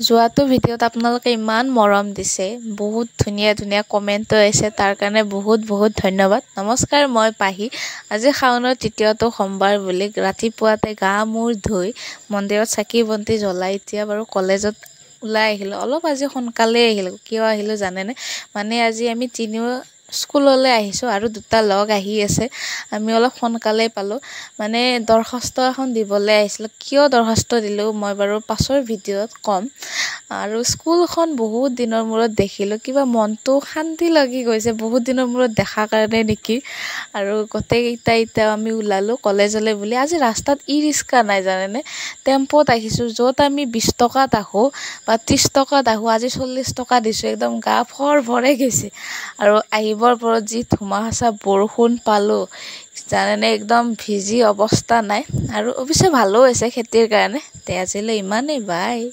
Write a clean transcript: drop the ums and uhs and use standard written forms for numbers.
যোৱাটো ভিডিঅ'ত আপোনালোকে ইমান মৰম দিছে, বহুত ধুনীয়া ধুনীয়া কমেণ্টো আহিছে, তাৰ কাৰণে বহুত বহুত ধন্যবাদ। নমস্কাৰ, মই পাহি। আজি শাওনৰ তৃতীয়টো সোমবাৰ বুলি ৰাতিপুৱাতে গা মূৰ ধুই মন্দিৰত চাকি বন্তি জ্বলাই এতিয়া বাৰু কলেজত ওলাই আহিলোঁ। অলপ আজি সোনকালেই আহিলোঁ। কিয় আহিলোঁ জানেনে? মানে আজি আমি তিনিও স্কুললৈ আহিছোঁ আৰু দুটা লগ আহি আছে। আমি অলপ সোনকালেই পালোঁ, মানে দৰখাস্ত এখন দিবলৈ আহিছিলোঁ। কিয় দৰখাস্ত দিলোঁ মই বাৰু পাছৰ ভিডিঅ'ত ক'ম। আৰু স্কুলখন বহুত দিনৰ মূৰত দেখিলোঁ, কিবা মনটো শান্তি লাগি গৈছে বহুত দিনৰ মূৰত দেখাৰ কাৰণে নেকি। আৰু গোটেইকেইটা এতিয়া আমি ওলালোঁ কলেজলৈ বুলি। আজি ৰাস্তাত ই ৰিক্সা নাই জানেনে, টেম্প'ত আহিছোঁ। য'ত আমি 20 টকাত আহোঁ বা 30 টকাত আহোঁ, আজি 40 টকা দিছোঁ। একদম গা ফৰ ফৰাই গৈছে। আৰু আহিবৰ পৰত যি ধুমাহাচা বৰষুণ পালোঁ জানেনে, একদম ভিজি অৱস্থা নাই। আৰু অৱশ্যে ভালো হৈছে খেতিৰ কাৰণে। তে আজিলৈ ইমানেই, বাই।